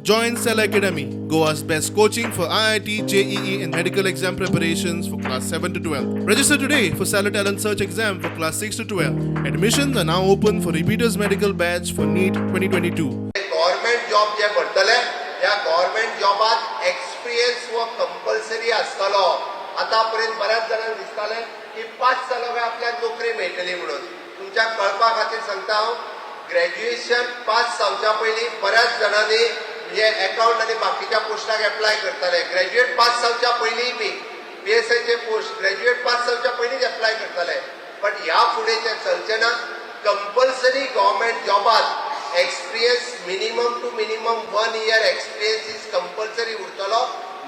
Join Cell Academy, Goa's best coaching for IIT, JEE, and medical exam preparations for class 7 to 12. Register today for Stellar Talent Search exam for class 6 to 12. Admissions are now open for repeaters medical batch for NEET 2022. Government job जे भरतले, ह्या government जॉबात experience हो compulsory आसतलो. आतां पर्यंत बऱ्याच जाणांक दिसतालें की पास जालो काय आपल्याक नोकरी मेळटली म्हणून. तुमच्या कळपा खातीर सांगता हांव, ग्रॅज्युएशन पास जावच्या पयलीं बऱ्याच जाणांनी म्हणजे अकाउंट आनी बाकीच्या पोस्टाक एप्लाय करताले. ग्रॅज्युएट पास जावच्या पयलीं बी पीएसआयचे पोस्ट ग्रॅज्युएट पास जावच्या पयलींच एप्लाय करताले. बट ह्या फुडें तें चलचें ना. कंपल्सरी गव्हर्मेंट जॉबात experience, minimum to minimum one year experience is compulsory उरतलो.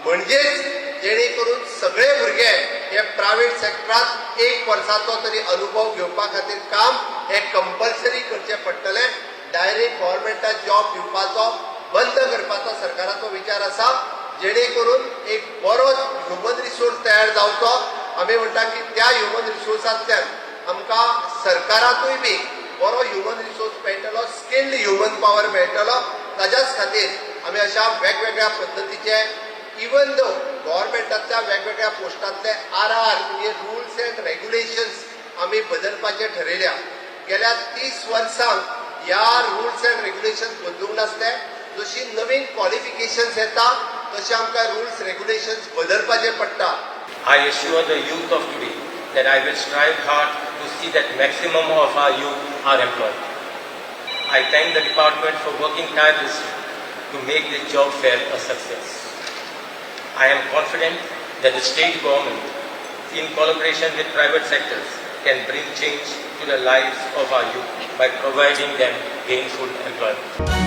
म्हणजेच जेणे करून सगळे भुरगे हे प्रायव्हेट सेक्टरात एक वर्साचो तरी अनुभव घेवपा खातीर काम हे कंपल्सरी करचें पडटलें. डायरेक्ट गव्हर्मेंटाक जॉब दिवपाचो बंद करपाचो सरकाराचो विचार आसा, जेणे करून एक बरो ह्युमन रिसोर्स तयार जावचो. आमी म्हणटा की त्या ह्युमन रिसोर्सांतल्यान आमकां सरकारातूय बी बरो ह्युमन रिसोर्स मेळटलो, स्किल्ड ह्युमन पावर मेळटलो. ताज्याच खातीर आमी अशा वेगवेगळ्या पद्दतीचे, इवन दो गव्हर्मेंटांतल्या वेगवेगळ्या पोस्टांतले आर आर म्हणजे रुल्स अँड रेग्युलेशन्स आमी बदलपाचे ठरयल्या. गेल्या 30 वर्सांक ह्या रुल्स अँड रेग्युलेशन्स बदलूंक नासले. जशी नवीन क्वॉलिफिकेशन्स येता, तशें आमकां रुल्स रेग्युलेशन्स बदलपाचे पडटा. I assure the youth of today that I will strive hard to see that maximum of our youth are employed. I thank the department for working tirelessly to make this job fair a success. I am confident that the state government, in collaboration with private sectors, can bring change to the lives of our youth by providing them gainful employment.